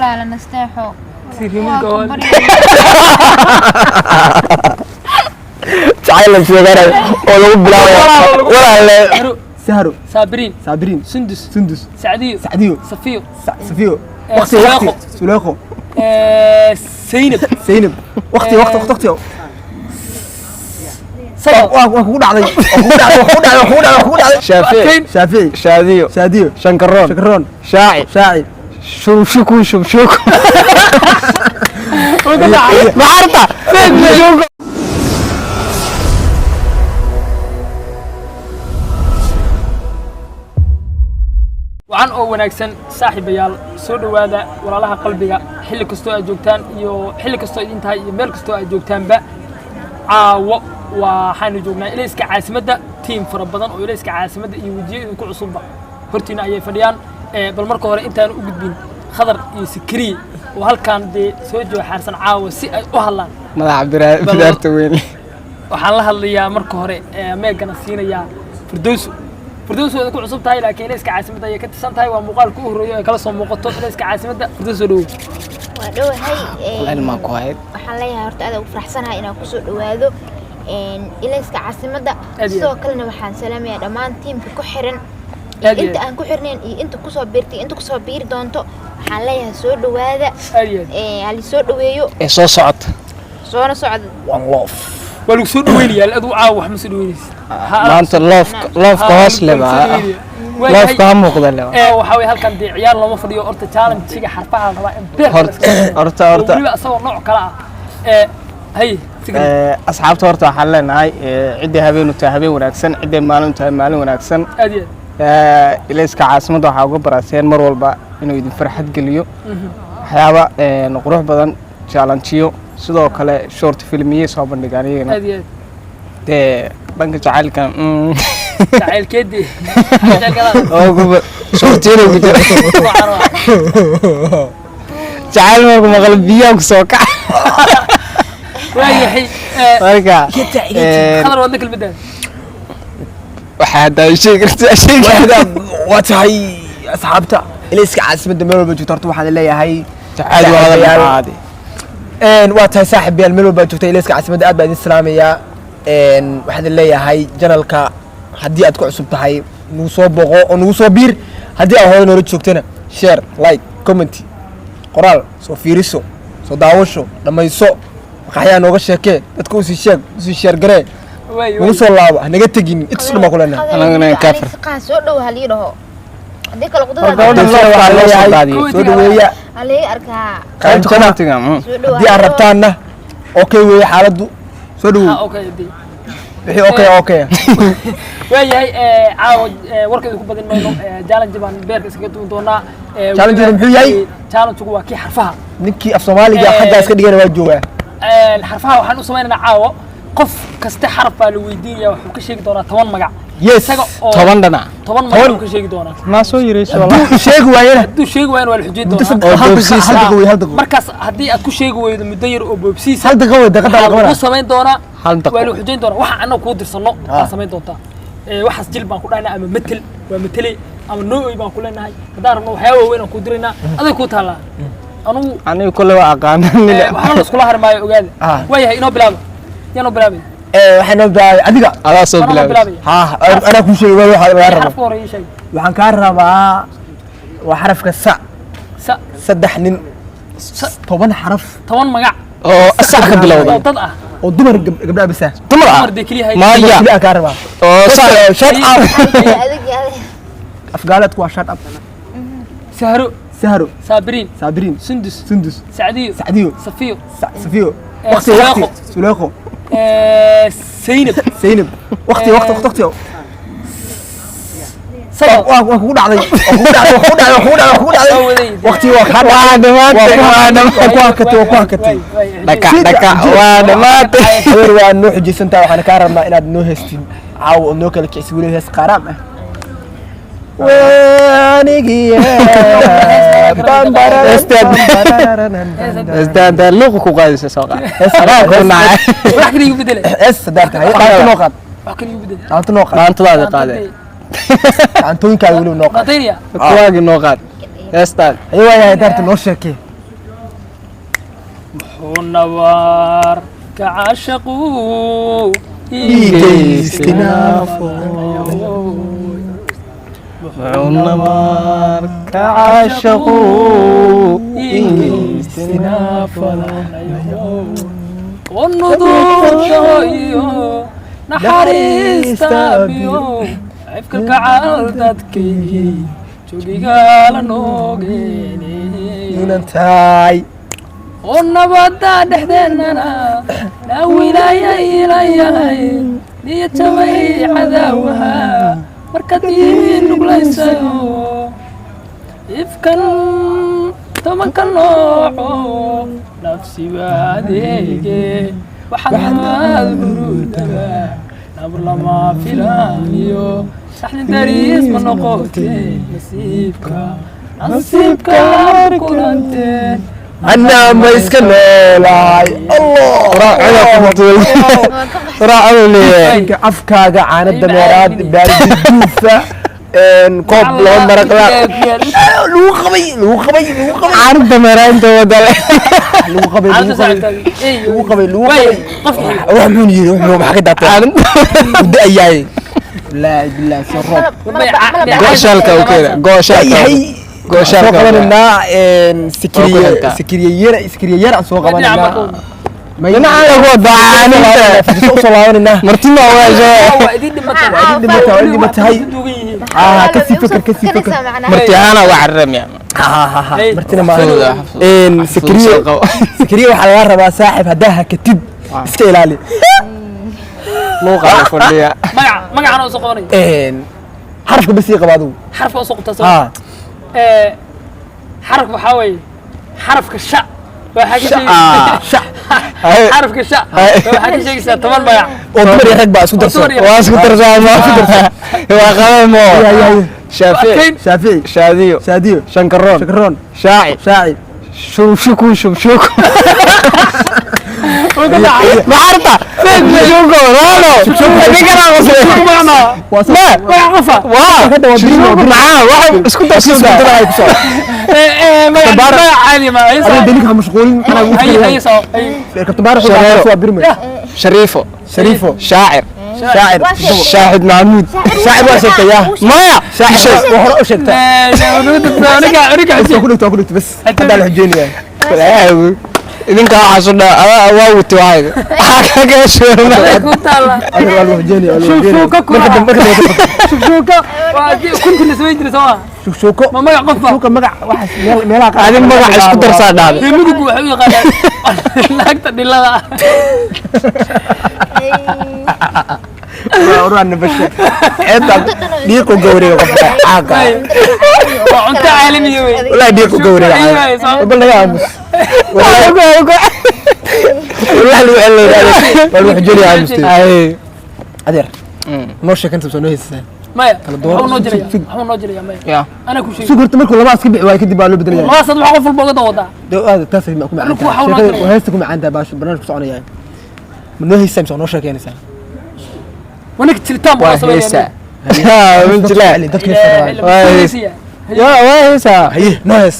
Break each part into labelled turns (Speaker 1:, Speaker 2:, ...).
Speaker 1: Walaala nasteexo.
Speaker 2: Siriimid
Speaker 1: Waa ku
Speaker 2: gobol.
Speaker 1: baryayaa.
Speaker 3: Jacayl la sheeganayo oo lagu bilaabo walaalle.
Speaker 2: Sahro.
Speaker 4: Sahro.
Speaker 2: Saabiriin.
Speaker 4: Saabiriin.
Speaker 2: Sundus.
Speaker 4: Sundus.
Speaker 2: Sacdiyo.
Speaker 4: Sacdiyo.
Speaker 2: Safiyo.
Speaker 4: Safiyo.
Speaker 2: Eh,
Speaker 4: waqti
Speaker 2: Suleekho.
Speaker 4: waqti Suleekho.
Speaker 2: Zaynab.
Speaker 4: Zaynab. Waqti waqti waqti waqti.
Speaker 2: Sagal.
Speaker 4: Waa kugu dhacday, waa kugu dhacday, waa kugu dhacday, waa kugu dhacday, waa kugu dhacday.
Speaker 3: Shaafici.
Speaker 4: Shaafici.
Speaker 3: Shaadiyo.
Speaker 4: Shaadiyo.
Speaker 3: Shankaroon.
Speaker 4: Shakaroon.
Speaker 3: Shaaci.
Speaker 4: Shaaci.
Speaker 3: Shubshuku shubshuku maxarta shubshuku.
Speaker 2: Wacan oo wanaagsan saaxiibayaal, soo dhowaada walaalaha qalbiga, xilli kastoo aad joogtaan iyo xilli kastoo idin tahay iyo meel kastoo aad joogtaanba. Caawo waxaanu joognaa Ilayska Caasimadda. Tiim fara badan oo Ilayska Caasimadda iyo wejiyo idinku cusubba hortiina ayay fadhiyaan. Bal marka hore intaanu u gudbin Khadar iyo Sikriye oo halkaan dee soo jooxaarsan caawa si ay u hadlaan.
Speaker 3: Madaxa bidaarta weyn.
Speaker 2: Waxaan la hadlayaa marka hore meegana siinayaa Firdowso. Firdowso waad ku cusub tahay, laakiin Ilayska Caasimadda ayay ka tirsan tahay. Waa muuqaalka u horreeyo ee kala soo muuqato Ilayska Caasimadda. Firdowso, dhowow.
Speaker 1: Waa dhowahay.
Speaker 3: Cilmaa ku hayd.
Speaker 1: Waxaan leeyahay horta aad ugu faraxsanahay inaan kusoo dhowaado Ilayska Caasimadda.
Speaker 2: Aad iyo
Speaker 1: Sidoo kalena waxaan salaamayaa dhammaan tiimka ku xiran iyo
Speaker 2: Aad iyo
Speaker 1: inta
Speaker 2: aad.
Speaker 1: aan ku xirnayn iyo inta kusoo biirtay, inta kusoo biiri doonto. Waxaan leeyahay soo dhowaada.
Speaker 2: Aad iyo aad.
Speaker 1: Hali soo dhoweeyo.
Speaker 3: Ee soo socota.
Speaker 1: Soona socda.
Speaker 4: One love.
Speaker 2: Waa lagu soo dhaweynayaa. Adigu caawa wax ma soo dhaweynaysid.
Speaker 3: Maanta loofka loofka hoos le baa loofka ha muuqda le.
Speaker 2: Waxaa weye halkan dee ciyaar looma fadhiyo. Horta challenge-ga xarfaha la rabaa in beerka la
Speaker 3: Horta
Speaker 2: iska dhigo.
Speaker 3: horta
Speaker 2: Oo
Speaker 3: horta
Speaker 2: weliba asagoo nooc kale ah. Hay Sikriye.
Speaker 3: Asxaabta horta waxaan leenahay ciddii habeen u tahay habeen wanaagsan, ciddii maalin u tahay maalin wanaagsan.
Speaker 2: Aad iyo aad.
Speaker 3: Ilayska Caasimadda waxaa uga barateen mar walba inuu idin farxad geliyo waxyaaba qurux badan, challenge-yo, sidoo kale short filmiyey soo bandhigaan iyagana.
Speaker 2: Aad iyo aad.
Speaker 3: Dee dhanka jacaylka
Speaker 2: Jacaylkeedii jacaylkadaa.
Speaker 3: Oo shortiyada ku jira jacayl marku maqlo biyaha ku soo kaca.
Speaker 2: Waayahay.
Speaker 3: Marka
Speaker 2: Khadar, waadna kelmaddaada.
Speaker 3: Waxaa haddaa sheegi kartaa sheegi.
Speaker 4: Waa tahay asxaabta Ilayska Caasimadda meel walba joogta, horta waxaan leeyahay
Speaker 3: caadi waa hadal
Speaker 4: saaxiibayaal.
Speaker 3: Caadi.
Speaker 4: Waa tahay saaxiibayaal, meel walba joogta Ilayska Caasimadda aad baa idin salaamayaa. Waxaan idin leeyahay channelka haddii aad ku cusub tahay nagu soo booqo oo nagu soo biir. Haddii aad hore noola joogtana share, like, comment, qoraal soo fiiriso, soo daawasho dhammayso, maqaxyaa nooga sheekee, dadka usii sheeg, usii share garee.
Speaker 2: Waay
Speaker 4: nagu
Speaker 2: waay.
Speaker 4: Soo laabo, hanaga tegin intaas dhan baa ku leenahay.
Speaker 3: Anaguna kaafir.
Speaker 1: Aniga soo dhow halii dhaho, haddii kale
Speaker 3: Gabadhan
Speaker 1: qudada
Speaker 3: loofka loo soo daadiyey.
Speaker 4: Soo dhaweeya.
Speaker 1: halii arkaa.
Speaker 3: Qaybta commentiga.
Speaker 1: Soo dhow.
Speaker 4: Haddii aad rabtaanna okay weeye xaaladdu, soo
Speaker 2: Ha
Speaker 4: dhawow.
Speaker 2: Okay dee.
Speaker 4: Wixii okay okay.
Speaker 2: Waayahay, caawa warka idinku badin mayno. Challenge baan beerka iskaga duwan doonaa.
Speaker 4: Challenge-du muxuu yahay?
Speaker 2: Challenge-gu waa kii xarfaha.
Speaker 4: Ninkii af Soomaaliga xaggaa iska dhigana waa joogaa.
Speaker 2: Xarfaha waxaan u samaynaynaa caawa qof kaste xaraf baa la weydiinaya, wuxuu ka sheegi doonaa 10 magac.
Speaker 4: Yes.
Speaker 2: Isaga oo
Speaker 3: 10 dhanac.
Speaker 2: 10 magac uu ka sheegi doonaa.
Speaker 3: Maa soo yirayso?
Speaker 4: Hadduu sheegi waayana
Speaker 2: Hadduu sheegi waayana waa la xujeyn
Speaker 4: muddo
Speaker 2: doonaa.
Speaker 4: saddex
Speaker 3: Oo
Speaker 4: hal daqiiqo
Speaker 3: boobsiis.
Speaker 4: hal daqiiqo wey, hal daqiiqo.
Speaker 2: Markaas haddii aad ku sheegi weydo muddo yar oo boobsiisa
Speaker 4: Hal daqiiqo wey, daqiiqada la
Speaker 2: waxaa lagu
Speaker 4: qabanaa.
Speaker 2: samayn doonaa.
Speaker 3: Hal daqiiqo.
Speaker 2: Waa lagu xujayn doonaa waxa annaga kuu dirsanno waa samayn doontaa. Waxaas jil baan ku dhahnaa ama metel waa metele ama nooy baan ku leenahay. Haddaan rabno waxyaaba waaweyn aan kuu diraynaa, aday kuu taallaa anugu.
Speaker 3: Aniga kule waa aqaana.
Speaker 2: Waxna la iskula hari maayo, ogaada. Waayahay, inoo bilaaba, yaa noo bilaabay?
Speaker 4: Waxaa noo bilaabay adiga.
Speaker 3: Adaa soo
Speaker 2: Anaa noo
Speaker 3: bilaabay.
Speaker 2: bilaabaya.
Speaker 4: Ha, anaa kuu sheegay waa waxa lagaa rabo.
Speaker 2: Xarafka hore ii sheeg.
Speaker 4: Waxaan kaa rabaa waa xarafka sa.
Speaker 2: Sa.
Speaker 4: Saddex nin, 10 xaraf.
Speaker 2: 10 magac.
Speaker 3: Oo sax ka bilowda.
Speaker 2: Oo dad ah.
Speaker 4: Oo dumar, gabdhaha bisa.
Speaker 3: Dumar ah.
Speaker 2: Dumar dee keliya hay.
Speaker 3: Maya.
Speaker 4: Keliya aan kaa rabaa.
Speaker 3: Oo sax.
Speaker 4: Shut up.
Speaker 1: Adag adag.
Speaker 4: Afgaaleedku waa shut up.
Speaker 2: Sahro.
Speaker 4: Sahro.
Speaker 2: Saabiriin.
Speaker 4: Saabiriin.
Speaker 2: Sundus.
Speaker 4: Sundus.
Speaker 2: Sacdiyo.
Speaker 4: Sacdiyo.
Speaker 2: Safiyo.
Speaker 4: Safiyo. Waqti
Speaker 2: Suleekho.
Speaker 4: waqti Suleekho.
Speaker 2: Zaynab.
Speaker 4: Zaynab. Waqti waqti waqti waqti.
Speaker 2: Sagal.
Speaker 4: Waa kugu dhacday, waa kugu dhacday, waa kugu dhacday, waa kugu dhacday, waa kugu dhacday.
Speaker 2: Waa waday.
Speaker 4: Waqti waa kaa dhacay.
Speaker 3: Waa dhamaatay, waa dhamaatay.
Speaker 4: Waa ku hakatay, waa ku hakatay.
Speaker 3: Dhaka dhaka, waa dhamaatay.
Speaker 4: Habeer waa noo xujaysantahay, waxaana kaa rabnaa inaad noo heestin caawa oo noo kala kicsi, weliba hees qaaraam ah. Waanigiye.
Speaker 3: Istaan luuqa ku qaadaysa soo qaad. Anaa ku nacay.
Speaker 2: Wax kale igu bedele.
Speaker 4: Hees hadaad tahay dhaanto noo qaad.
Speaker 2: Wax kale igu bedele.
Speaker 4: Dhaanto noo qaad.
Speaker 3: Maantadaada qaadee.
Speaker 4: Dhaantooyinkaaga weliba noo qaad.
Speaker 2: Maantaynaya.
Speaker 3: Kuwaagi noo qaad heestaan.
Speaker 4: Haye, waayahay, daarta noo sheekee.
Speaker 2: Nabaar ka caashaqu
Speaker 4: Igeystay naafo.
Speaker 3: Muxuu nabaar ka caashaqu igeystay
Speaker 2: wanuduurta iyo naxariista biyo cifka kacal dadkaygii jogigala noogeene
Speaker 4: Inan tahay.
Speaker 2: Oo nabada dhexdeennana naa wilaaya ilayahay niyad jabay cadaawaha markaad ii nuglaysayo ifkan tobanka nooco nafsiba adeege waxaad huruudaba nabr lama filaaniyo saxdin dariis ma noqote nasiibka nasiibka kulanteen.
Speaker 4: Anaa ma iska noolahay. Allah.
Speaker 3: Raacu leeyahay.
Speaker 4: Afkaaga caano dameeraad baardi duufa koob loo maraq la lagu qabay, lagu qabay, lagu qabay.
Speaker 3: Caano dameeraad inta wadale.
Speaker 4: Lagu qabay, lagu qabay, lagu qabay, lagu qabay. Wax muxuu yiri? Wuxuu maxaa ka daatay da-yahay? Wallaahi billahi soo roob.
Speaker 3: Gooshaalka u keena gooshaalka.
Speaker 4: Yahay.
Speaker 3: Gooshaalka.
Speaker 4: Soo qabanaynaa sikriye.
Speaker 3: Waa ku xigtaa.
Speaker 4: Sikriye yar, sikriye yar aan soo qabanaynaa.
Speaker 3: Dhinaca lagu wadaa caaninta.
Speaker 4: Usoo laabanaynaa.
Speaker 3: Martina waa
Speaker 2: waa idin dhimata.
Speaker 4: Waa idin dhimata, waa idin dhimatahay. Ah, kasii fakar, kasii fakar.
Speaker 3: Marti aana waa carramya.
Speaker 4: Martina ma sikriye. Sikriye waxaa laga rabaa saaxib haddaa hakatid iska ilaali.
Speaker 3: Luuqa la fadhiya.
Speaker 2: Magaca magacana oo soo qabanaya.
Speaker 4: Xarafka bas ii qaba adigu.
Speaker 2: Xarafka oo soo qabtaa soo
Speaker 4: ha.
Speaker 2: Ee xarafka waxaa weeye xarafka sha waxaa ka sheegaysaa
Speaker 4: sha.
Speaker 2: Xarafka sha waxaa ka sheegaysaa 10 magac.
Speaker 4: Oo dumar iyo rag baa isku darsan.
Speaker 2: Dumar iyo
Speaker 3: Waa isku darsaama waa qabay mo. Shaafici.
Speaker 2: Adkayn.
Speaker 4: Shaafici.
Speaker 3: Shaadiyo.
Speaker 4: Shaadiyo.
Speaker 3: Shankaroon.
Speaker 4: Shakroon.
Speaker 3: Shaaci.
Speaker 4: Shaaci.
Speaker 3: Shubshuku shubshuku.
Speaker 2: Uu ka dhacay.
Speaker 3: Maxarta shubshuku rano ninkana qosle.
Speaker 4: Waa
Speaker 3: ma
Speaker 2: magac qofa.
Speaker 3: Waa shubshuku maxaa waxa isku darsuda.
Speaker 2: Ee ee magac magac caadi ma
Speaker 4: adiga
Speaker 2: haysa.
Speaker 4: delinka ha mashquulin anaa ugu
Speaker 2: hay
Speaker 4: fikiray.
Speaker 2: Hay soo hay.
Speaker 4: Kabtabaar
Speaker 3: Shareero.
Speaker 4: waa birmay.
Speaker 3: Shariifo.
Speaker 4: Shariifo.
Speaker 3: Shaacir.
Speaker 4: Shaacir.
Speaker 3: Shaahid Maxamuud.
Speaker 4: Shaacir waa sheegtay yaa.
Speaker 3: Maya.
Speaker 4: Shaacir waa hore u sheegtay.
Speaker 2: Aniga aniga
Speaker 4: waa ku dhigta, waa ku dhigta bas haddaa la xujeynayaa.
Speaker 3: Idinka waxaa soo dhaa adaa waa wuti waxayga waxaa kaga sheegna.
Speaker 2: Ku taala.
Speaker 4: Adiga waa lagu xujeynaya, waa lagu xujeynaya.
Speaker 2: Shuushuuka ku
Speaker 4: marka dambe, marka dambe.
Speaker 2: Shuushuuka waa kunti la samayn jiray soo ma?
Speaker 4: Shuushuuko.
Speaker 2: Ma magac qofa?
Speaker 4: Shuushuuka magac waxaas meelaha qaar.
Speaker 3: Adin magac isku darsaa dhahday.
Speaker 2: Reer Mudug waxay u yaqaanaan naagta dhilada ah.
Speaker 4: Waa uraan nabashe ceebta dhiiqu gawriga qofka caaqa.
Speaker 2: Waa cunto caalami wey.
Speaker 4: Wallahi dhiiqu gawriga caaqa bal naga aamus. Wallahi wallahi lagu celinaya, waa lagu xujeynaya, aamustay.
Speaker 3: Ay.
Speaker 4: Adeer noo sheekanta soo noo heysasaan.
Speaker 2: Maya.
Speaker 4: Door.
Speaker 2: Waxuu noo jiraya.
Speaker 4: Sug, sug.
Speaker 2: Waxuu noo jiraya maya.
Speaker 3: Ya.
Speaker 2: Anaa ku sheegay.
Speaker 4: Sug horta markuu labaas ka bixi waayo kadib baa loo bedelaya.
Speaker 2: Labadaas waxaa qof walba uga dawadaa.
Speaker 4: Dee aad taas ay ku macaan
Speaker 2: Markuu
Speaker 4: tahay
Speaker 2: waxaa noo
Speaker 4: sheekada
Speaker 2: jiraya.
Speaker 4: heesta ku macaan tahay baashu barnaamij ku soconaya ma noo heysasaan mise waa noo sheekeynaysaa?
Speaker 2: Wanag jiritaan buu
Speaker 3: Waa
Speaker 2: sameeyaa.
Speaker 3: heesaa. Ya min jilaa.
Speaker 4: Dadka heesta rabaan.
Speaker 3: Waa hees. Ya waa heesaa.
Speaker 4: Haye noo hees.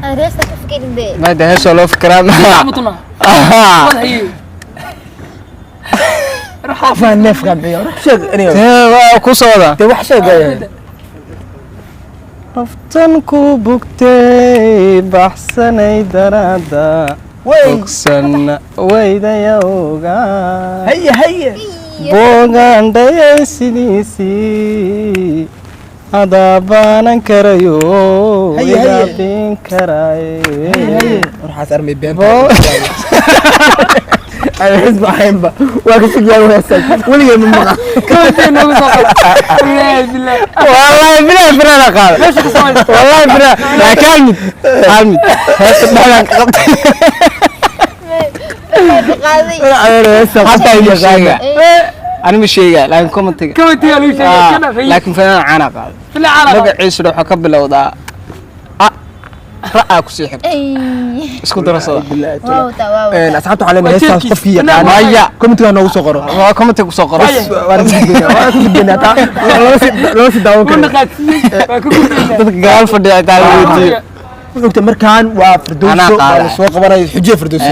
Speaker 1: Aan heesta ka fikirin be.
Speaker 3: Ma de heesoo loo fikiraa ma.
Speaker 2: Mutuna.
Speaker 3: Aha.
Speaker 2: Wad haye.
Speaker 4: Afaan neefka bixiyo wax sheeg aniga.
Speaker 3: Waa ku soo wada.
Speaker 4: Dee wax sheeg.
Speaker 3: Naftan ku bugtay baxsanay daraada
Speaker 4: way
Speaker 3: bogsan waydayowga
Speaker 4: haye haye
Speaker 3: boogandhayay sidiisii hadabaanan karayo.
Speaker 4: Haye, haye.
Speaker 3: Igaabin karaaye.
Speaker 4: Haye waxaas armay been ay xisba ahaynba waa ka sugyaa heestan weligay ma maqan.
Speaker 2: Kawatay noogu soo qor. Wallaahi billahi.
Speaker 3: والله بلا بلا قال
Speaker 2: Meesha ka samaysa.
Speaker 3: والله بلا لكن المد المد هسه بلا قبط.
Speaker 1: Qaaday.
Speaker 3: حتى ما شيء انا مش شيء لكن كومنت.
Speaker 2: Kawatay lagu sheegay kana fay.
Speaker 3: لكن فنان عانا قال
Speaker 2: Fila caalama.
Speaker 3: magaciisu wuxuu ka bilowdaa a ra'aa ku sii xigto isku darasada.
Speaker 1: Waawta waawta.
Speaker 4: Asxaabta waxaa leenahay heestaas qofkii yaqaan
Speaker 3: Maya.
Speaker 4: commentiga noogu soo qoro.
Speaker 3: Waa commentiga ku soo qoro.
Speaker 4: Waan ku gudbaynaa, waan ku gudbaynaa taa lama sii daawan
Speaker 2: Ku
Speaker 4: karo.
Speaker 2: naqaadsiiyey. Waa ku gudbaysaa.
Speaker 3: Dadka gadaal fadhiya taa la weydiiyo.
Speaker 4: Xogta markaan waa Firdowso.
Speaker 3: Anaa
Speaker 4: waa
Speaker 3: qaaday.
Speaker 4: la soo qabanaya xujiye Firdowso.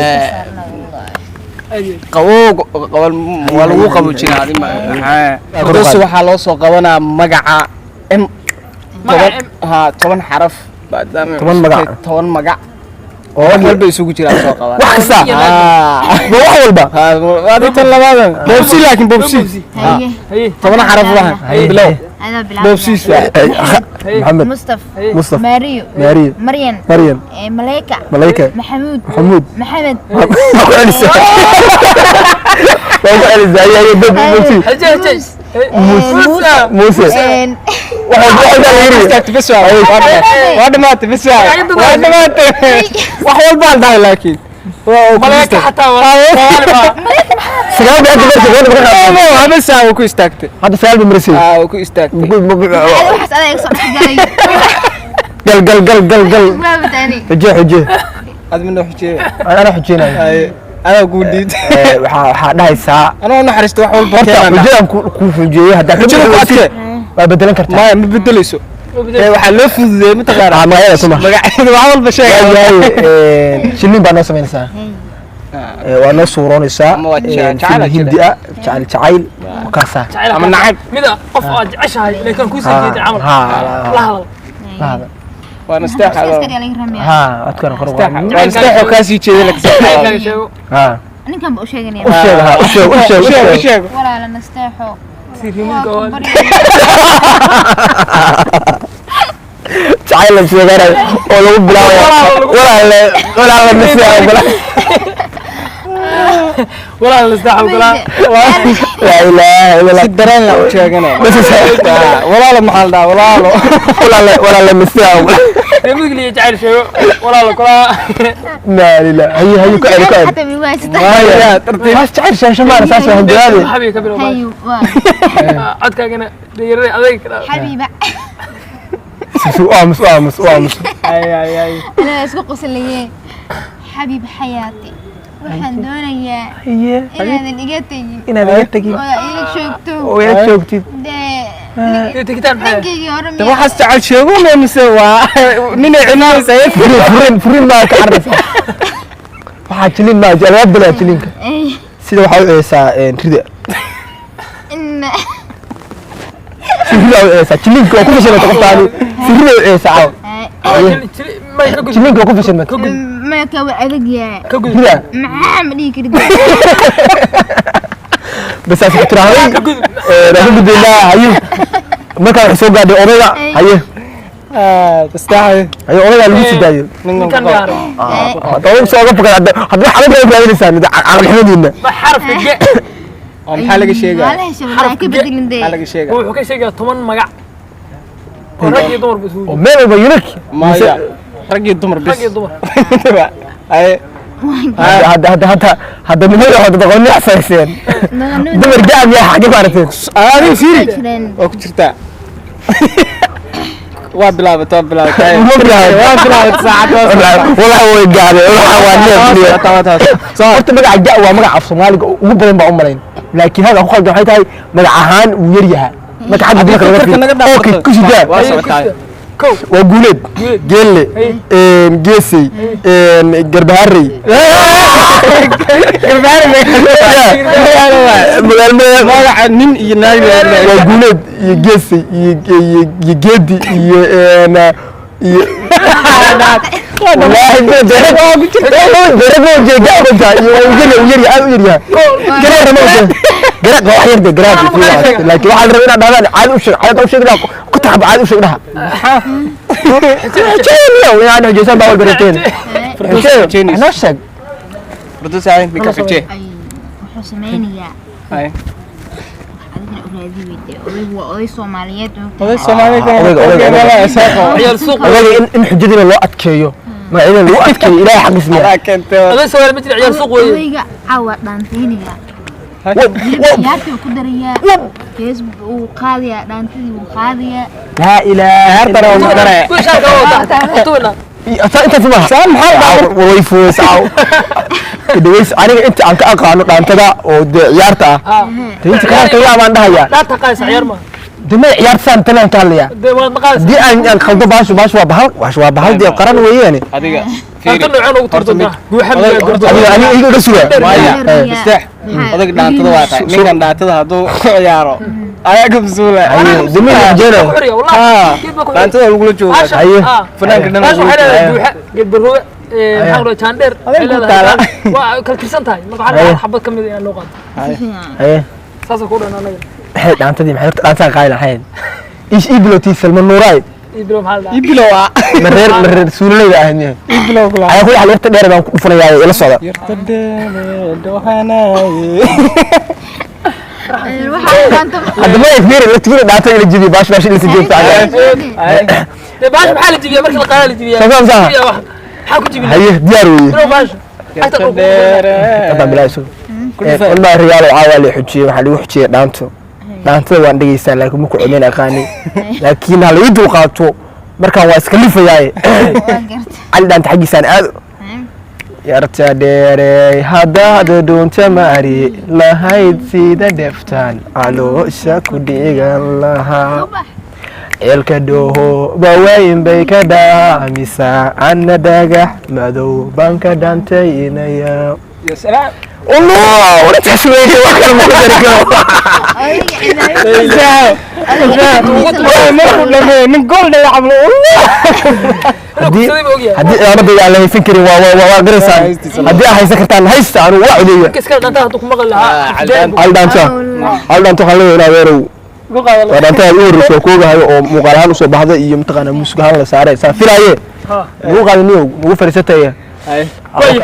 Speaker 3: Qabow qabal waa lagu qaboojinaa adi Firdowso waxaa loo soo qabanaa magaca M.
Speaker 2: Magaca
Speaker 3: 10, ha, 10 xaraf maadaama
Speaker 4: 10 magac.
Speaker 3: 10 magac oo wax walba isugu jiraa soo qaban.
Speaker 4: Wax kasta.
Speaker 3: Ah.
Speaker 4: Ma wax walba.
Speaker 3: Ha, waa tan labaadan boobsi, laakiin boobsi.
Speaker 1: Haye.
Speaker 2: Haye.
Speaker 3: 10 xaraf wahan bilow.
Speaker 1: Adaa bilaabaya.
Speaker 3: Boobsiis waa.
Speaker 4: Maxamed.
Speaker 1: Mustaf.
Speaker 4: Mustaf.
Speaker 1: Maariyo.
Speaker 4: Maariyo.
Speaker 1: Maryan.
Speaker 4: Maryam.
Speaker 1: Maleyka.
Speaker 4: Malayka.
Speaker 1: Maxamuud.
Speaker 4: Maxamuud.
Speaker 1: Maxamed.
Speaker 4: Ma ku celisaa? Waa ku celisaa. Haye, haye, boobsi.
Speaker 2: Haje, haje.
Speaker 1: Muuse.
Speaker 4: Muuse. Waxa waxa la yiri.
Speaker 3: Istaagta bes, waa waa dhamaatay bes, waa waa dhamaatay, wax walba aan dhahay laakiin waa
Speaker 2: Malaa'ika xataa waa Soomaali baa.
Speaker 4: 9 bay hadda marisay, gabadha marka qaado.
Speaker 3: Habesa waa ku istaagtay.
Speaker 4: Hadda 9 bay marisay.
Speaker 3: Aa, waa ku istaagtay.
Speaker 1: Waxaas adaa iga soo dhex galay.
Speaker 4: Gal, gal, gal, gal, gal.
Speaker 1: Waa batani.
Speaker 4: Xuje, xuje.
Speaker 3: Aad mina xujee.
Speaker 4: Ana xujeenayo.
Speaker 3: Haye, adaa kuu dhiid.
Speaker 4: Waxaa dhahaysaa
Speaker 3: anoo naxariisto wax walba
Speaker 4: horta
Speaker 3: keenana.
Speaker 4: xujadaan ku xujeeyey haddaa
Speaker 3: Xujada ku adkee.
Speaker 4: Waa bedelan kartaa.
Speaker 3: Maya, ma bedelayso. Ee, waxaa loo fududeeyey mataqaana
Speaker 4: Ah, magacyada suma.
Speaker 3: Magacyada wax walba sheegay.
Speaker 4: Waayahay, shilin baa noo samaynaysaa. Waa noo suuroonaysaa.
Speaker 3: Ama waa jacayl
Speaker 4: film
Speaker 3: jira.
Speaker 4: Hindi ah, jacayl, jacayl kaasaa.
Speaker 2: Jacayl
Speaker 3: Ama nacayb.
Speaker 2: Mida qof aad jeceshahay laakiin kuu soo jeeday camal.
Speaker 4: Ha.
Speaker 2: La hadal.
Speaker 4: La hadal.
Speaker 3: Waa nasteexa.
Speaker 1: Askari laga ramiyaa.
Speaker 4: Ha, adkaan kor u qaad.
Speaker 3: Waa nasteexo kaasii jeeday laakiin.
Speaker 2: Jacaylkaaga sheego.
Speaker 4: Ha.
Speaker 1: Ninkan ba u sheeganaya.
Speaker 4: U sheeg, ha, u sheeg, u sheeg, u
Speaker 3: u
Speaker 4: sheeg.
Speaker 3: Sheeg.
Speaker 1: Walaala nasteexo.
Speaker 2: Si rimuudka
Speaker 1: Waa
Speaker 2: waa.
Speaker 1: ku barya.
Speaker 4: Jacayl la sheeganayo oo lagu bilaabayo walaale, walaale nasiixa ogolaa.
Speaker 2: Walaal nasteexa ogolaa.
Speaker 4: Laa ilaaha illa Allah.
Speaker 3: Si dareen la u sheeganaya. Walaalo, maxaa la dhahaa walaalo?
Speaker 4: Walaale, walaale nasiixa ogolaa.
Speaker 2: Rimuudka liya jacayl sheego. Walaal kulaa.
Speaker 4: Laa ilaaha. Haye, haye, ku celi, ku celi.
Speaker 1: Xataa mi waasita.
Speaker 4: Maya, waas jacayl shaasho maana saas waa hanjabaade.
Speaker 2: Xabiib ka bilow.
Speaker 1: Hayu waa.
Speaker 2: Codkaagana dhegeerada adeeg ka dhaaf.
Speaker 1: Xabiiba.
Speaker 4: U aamus, u aamus, u aamus.
Speaker 3: Ay ay ay.
Speaker 1: Anaa isku qoslaye. Xabiib xayaati. Waxaan doonayaa
Speaker 4: Haye.
Speaker 1: inaadan iga tegin.
Speaker 4: Inaad iga tegin.
Speaker 1: Oo ila joogto.
Speaker 4: Oo ila joogtid.
Speaker 1: Dee
Speaker 2: Iyo tegitaan maxay?
Speaker 1: ninkaygii hore
Speaker 3: De
Speaker 1: miyaa?
Speaker 3: waxaas jacayl sheego ma mise waa ninay cinaysa?
Speaker 4: Furin, furin, furin baa ka cararaysa. Waxaa jilin maa laga bilaa jilinka. Sida waxaa u ceesaa rida. Si rida u ceesaa jilinka waa ku fashilmata qoftaani. Si rida u ceesaa caawa.
Speaker 2: May ka gudub.
Speaker 4: Jilinka waa ku fashilmata.
Speaker 1: Ma ka waa adag yahay.
Speaker 2: Ka gudub.
Speaker 4: Rida.
Speaker 1: Maxaa ma dhihi karid?
Speaker 4: Bas saas ku tiraahday.
Speaker 2: Ka gudub.
Speaker 4: Waan ka gudbaynaa. Haye, markaa waxay soo gaadhay odayga. Haye.
Speaker 3: Nasteexay.
Speaker 4: Haye, odaygaa lagu sii daayay.
Speaker 2: Ninkan gaar.
Speaker 4: Hadda odayga soo oga fakar hadda hadda xalad bay raadinaysaan caqli xumadiina.
Speaker 2: Ma xarafka ge.
Speaker 3: Oo maxaa laga sheegaa?
Speaker 1: Waa la heshay, wallahi ka bedelin dee.
Speaker 3: Maxaa laga sheegaa?
Speaker 2: Wuxuu ka sheegayaa 10 magac. Oo rag iyo dumar buu isugu
Speaker 4: oo
Speaker 2: jiro.
Speaker 4: meel walba unique.
Speaker 3: Maya, rag iyo dumar bis.
Speaker 2: Rag iyo dumar.
Speaker 3: Haye.
Speaker 4: Hadda hadda hadda hadda nimada hadda doqonni xasayseen.
Speaker 1: Naqanimada
Speaker 4: Dumar gaab yaa xagee ku aragteen?
Speaker 3: Adiga fiiri.
Speaker 1: jireen.
Speaker 3: Waa ku jirtaa. Waa bilaabatay, waa bilaabatay.
Speaker 4: Ma bilaabay?
Speaker 3: Waa bilaabatay saacad, waa socotaa.
Speaker 4: Walahi way gaadhay, walahi waa neef
Speaker 3: Waa socotaa, waa taas.
Speaker 4: Horta magaca ja waa magaca af Soomaaliga ugu badan baa u malayn, laakiin halka ku khaldan waxay tahay magac ahaan wuu yar yahaa marka xagga dumarka laga
Speaker 3: Korka naga
Speaker 4: fiiriyo.
Speaker 3: dhaaf.
Speaker 4: Okay, ku sidaa.
Speaker 3: Waa socotaa.
Speaker 2: Kow.
Speaker 4: Waa Guuleed.
Speaker 2: Guuleed.
Speaker 4: Geelle. Geesey. Garbaharey. Magaal
Speaker 3: Magaca nin iyo naag.
Speaker 4: Waa Guuleed iyo Geesey iyo Geedi iyo iyo wallaahi dereg jeeda iyo waa yar aad u yaryahay garaad ma jeeda garaad waa wax yar de garaad, laakiin waxaa la rabaa inaad dhahdaan caadi u sheeg, caadi u sheeg dhaha, ku taxab, caadi u sheeg dhaha. Jeeniyow inaan xujaysan baa walba rabteen.
Speaker 3: Jeeniis.
Speaker 4: Noo sheeg.
Speaker 3: Firdowsi, haye, ninka xujee.
Speaker 1: Ay, wuxuu sameynayaa.
Speaker 3: Haye.
Speaker 1: Adigana u raadi weyde. Odaygu waa oday Soomaaliyeed oo
Speaker 3: Oday Soomaaliga.
Speaker 4: Odayga, odayga, odayga.
Speaker 2: Ciyaal suuq.
Speaker 4: Odaga in xujadiina loo adkeeyo, magacyada lagu adkeeyo, ilaahay xaqiis miya?
Speaker 3: Adaa keentay.
Speaker 2: Oday Soomaali ma jira, ciyaal suuq weeye.
Speaker 1: Odayga caawa dhaantaynaya. Ciyaartii uu ku darayaa. Facebook uu qaadayaa, dhaantadii uu qaadayaa.
Speaker 4: Laa ilaaha.
Speaker 3: Ciyaartana waa ku daraya.
Speaker 2: Kuwa shaarka wata. Tuwina.
Speaker 4: Intaas maaha.
Speaker 3: Saan maxaa dhacay?
Speaker 4: Way fuusaaw dhaweys aniga inta aan ka aqaano dhaantada oo dee ciyaarta ah.
Speaker 2: Ah.
Speaker 4: Dee inta ka hartay baan dhahayaa.
Speaker 2: Dhaanta qaaysa ciyaar ma.
Speaker 4: Dee ma ciyaartaan talaan ka hadlayaa.
Speaker 2: Dee waad maqaadaysaa.
Speaker 4: Haddii aan khaldo, baashu waa bahal, baashu waa bahal dee qaran weeyaane.
Speaker 3: Adiga
Speaker 2: Dhaanta nooceen ugu
Speaker 3: Horta
Speaker 2: tuurta guuxa
Speaker 3: oday-
Speaker 2: miyaa
Speaker 3: horta
Speaker 4: Adiga aniga iga sugaa.
Speaker 3: Maya.
Speaker 1: Dheer miyaa?
Speaker 3: Isteex.
Speaker 1: Maxaa?
Speaker 3: Odag dhaantada waa tahay, ninkan dhaantada hadduu ku ciyaaro ayaa ka masuula.
Speaker 4: Haye, dee ma jeeno.
Speaker 2: Ku xiriya, wallahi.
Speaker 3: Ah,
Speaker 2: Geed baa ku xiriya.
Speaker 3: dhaantada lagula joogaa.
Speaker 2: Baasha,
Speaker 4: Haye.
Speaker 2: ah.
Speaker 3: Fanaanka dhan
Speaker 2: Baasha waxay
Speaker 3: lagula
Speaker 2: leedahay
Speaker 3: joogaa.
Speaker 2: guuxa, geed baroowe, maxaa la dhahaa, jaandheer waxay
Speaker 3: Adeen ku
Speaker 2: leedahay.
Speaker 3: taala.
Speaker 2: Waa kala tirsan tahay marka waxaa la
Speaker 4: Haye.
Speaker 2: dhahaa xabad ka mid ah inaan loo qaato.
Speaker 1: Si fiican.
Speaker 4: Haye.
Speaker 2: Saasoo ku dhan anaga.
Speaker 4: Maxay dhaantadii? Maxay horta dhaantaan qaadi lahayn? Ish ii bilowtii Salma Nuuraay.
Speaker 2: Ii bilow, maxaa la dhahaa?
Speaker 3: Ibilow ah.
Speaker 4: Mareer mareer suulaleyda ahayd miyaa?
Speaker 3: Ibilow kula.
Speaker 4: Ayaa ku dhaxal yarta dheer baan ku dhufanayaa ila socda.
Speaker 3: Yarta dheere dhohanaaye.
Speaker 1: Waxaa dhaanta-
Speaker 4: Hadda ma fiiri la tigida dhaanta ila jibi baash baash ila joogta.
Speaker 2: Dee baasha maxaa la jibiyaa? Marka la qaadaa la jibiyaa.
Speaker 4: Saasaan saha.
Speaker 2: Jibiyaa wax. Maxaa ku jibinaa?
Speaker 4: Haye, diyaar weeye.
Speaker 2: Bilow baasha.
Speaker 3: Yarta dheere.
Speaker 4: Hadda bilaa isu. Walaa riyaal caawa la xujiyay, waxaa lagu xujiyay dhaanto. Dhaantada waan dhegeysaa laakiin ma ku codeyn aqaani. Laakiin ha la ii dulqaato markaan waa iska lifayaaye.
Speaker 1: Waa garta.
Speaker 4: Cali dhaanta xaggiisaan aado. Yarta dheerey haddaad dhuunta mari lahayd sida dheftaan caloosha ku dhigan lahaa.
Speaker 1: Subax.
Speaker 4: Ceelka dhooho baweyn bay ka dhaamisaa, anna dhagax madow baan ka dhaantaynaya.
Speaker 3: Ya salaam.
Speaker 4: Allah, warintaas weeye, wax kale ma ku dari karo.
Speaker 1: Odayga cimaamadiisa.
Speaker 3: Wallahi markuu dhameeyo nin gool dhalay cablo.
Speaker 4: Haddii
Speaker 2: Sidii buu ogyahay.
Speaker 4: haddii cimaamada aan la haysan karin waa garaysaan. Haddii aad haysan kartaan haysta, anigu waa codeeya.
Speaker 2: Ninka iskale dhaantada hadduu ku maqli lahaa,
Speaker 3: Ah,
Speaker 2: xafideen buu-
Speaker 4: Hal dhaanta, hal dhaanta waxaan leeyahay inaa weerow.
Speaker 2: ku qaadan
Speaker 4: Waa
Speaker 2: lahaa.
Speaker 4: dhaantada ugu horreysa oo koogahayo oo muuqaal ahaan usoo baxda iyo mataqaanaa muusig ahaan la saaray saa filaaye.
Speaker 2: Ha.
Speaker 4: Nagu qaadaniyo nagu fariisataya.
Speaker 3: Haye.
Speaker 2: Way.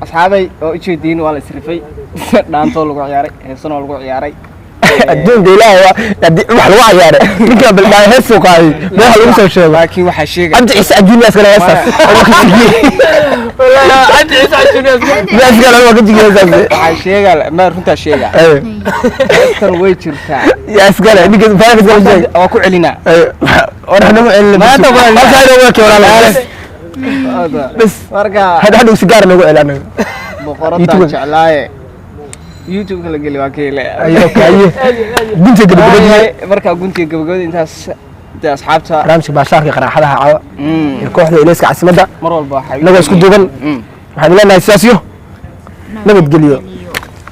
Speaker 3: Asxaabay oo ujeediin waa la isrifay, dhaantoo lagu ciyaaray, heesanoo lagu ciyaaray.
Speaker 4: Adduunka ilaahay waa haddii wax lagu cayaaray ninkan baldhaa heesuu qaaday meesha lagu soo sheego.
Speaker 3: Laakiin waxaa sheegaya
Speaker 4: Cabdi Ciise Ajuun iskale heestaas.
Speaker 2: Wallahi, Cabdi Ciise Cajuun yaa iskale.
Speaker 4: Yaa iskale, waa ka jigay heestaas.
Speaker 3: Waxaa sheegaa ma runtaa sheegaa, heestan way jirtaa.
Speaker 4: Yaa iskale ninka faanka iskale sheeg.
Speaker 3: Waa ku celinaa.
Speaker 4: War nagu celin.
Speaker 3: Maanta waa-
Speaker 4: Halkaa inoo weekay walaal. Bas.
Speaker 3: Marka
Speaker 4: hadda hadhow si gaar noogu celi anaga.
Speaker 3: boqoradan
Speaker 4: YouTube-ka.
Speaker 3: Jeclaaye YouTube-ka la geli waa ka hele.
Speaker 4: Ayo, okay, aye. Gunta gabagabadii.
Speaker 3: Waayahay, markaa guntiga gabagabada intaas dee asxaabta
Speaker 4: Barnaamijka baashaarka qaraaxadaha caawa ee kooxda Ilayska caasimadda
Speaker 3: mar walba waxaa
Speaker 4: inagoo isku duuban waxaan leenahay sidaas iyo nabadgelyo.